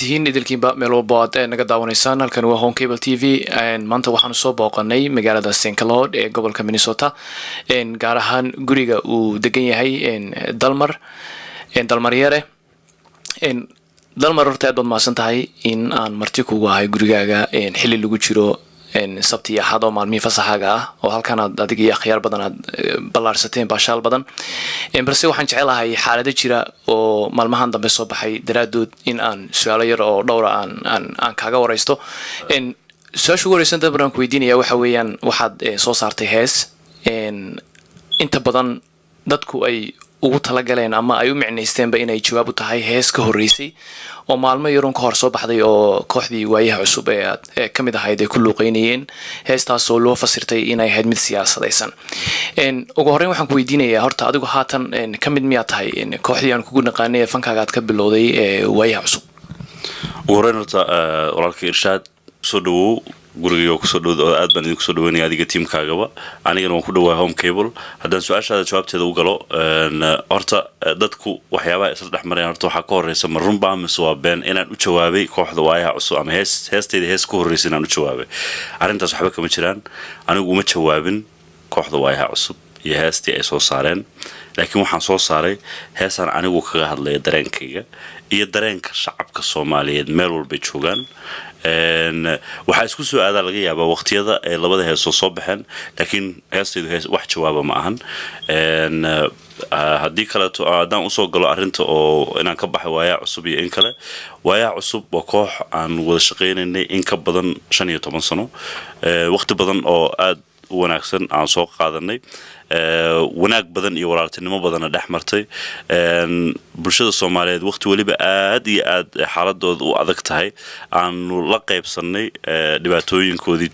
Tihiin idilkiinba meel walbo aad naga daawanaysaan. Halkan waa Horn Cable TV. Maanta waxaanu soo booqanay magaalada St Cloud ee gobolka Minnesota, gaar ahaan guriga uu degan yahay Dalmar, Dalmaryare. Dalmar, horta aad baad mahadsan tahay in aan marti kugu ahay gurigaaga xilli lagu jiro Sabti iyo Axad oo maalmihii fasaxaaga ah, oo halkan aad adiga iyo akhyaar badan aad ballaarsateen, baashaal badan. Balse waxaan jecelahay xaalado jira oo maalmahan dambe soo baxay daraadood in aan su-aalo yar oo dhowra aan kaaga wareysto. Su-aasha ugu horeysan, Dalmar, aan ku weydiinaya waxa weeyaan, waxaad soo saartay hees inta badan dadku ay ugu talagaleen ama ay u micnaysteenba inay jawaab u tahay hees ka horreysay oo maalmo yarun ka hor soo baxday oo kooxdii Waayaha Cusub ee aad ka mid ahayd ay ku luuqeynayeen, heestaasoo loo fasirtay inay ahayd mid siyaasadaysan. Ugu horreyn waxaan ku weydiinayaa, horta adigu haatan ka mid miyaa tahay kooxdii aan kugu naqaanay ee fankaaga aad ka bilowday ee Waayaha Cusub? Ugu horreyn horta, walaalka Irshaad, soo dhawow gurigayga kusoo dhow oo aad baan idinku soo dhaweynaya adiga tiimkaagaba. Anigana waan ku dhawahay Horn Cable. Haddaan su-aashaada jawaabteeda u galo, horta dadku waxyaabaha isla dhex marayaan, horta waxaa ka horeysa ma runbaa mise waa been inaan u jawaabay kooxda Waayaha Cusub ama hees heestayda hees ka horreysa inaan u jawaabay. Arrintaas waxba kama jiraan. Anigu uma jawaabin kooxda Waayaha Cusub iyo heestii ay soo saareen, laakiin waxaan soo saaray heesaan anigu kaga hadlaya dareenkayga iyo dareenka shacabka Soomaaliyeed meel walbay joogaan. Waxaa isku soo aadaa laga yaabaa waqtiyada ay labada heesoo soo baxeen, laakiin heestaydu hees wax jawaaba ma ahan. Haddii kaleeto haddaan usoo galo arrinta oo inaan ka baxay Waayaha Cusub iyo in kale, Waayaha Cusub waa koox aan wada shaqaynaynay in ka badan 15 sano, waqti badan oo aad u wanaagsan aan soo qaadanay, wanaag badan iyo walaaltinimo badanna dhex martay bulshada Soomaaliyeed. Waqti weliba aad iyo aad xaaladooda u adag tahay aanu la qaybsannay dhibaatooyinkoodii.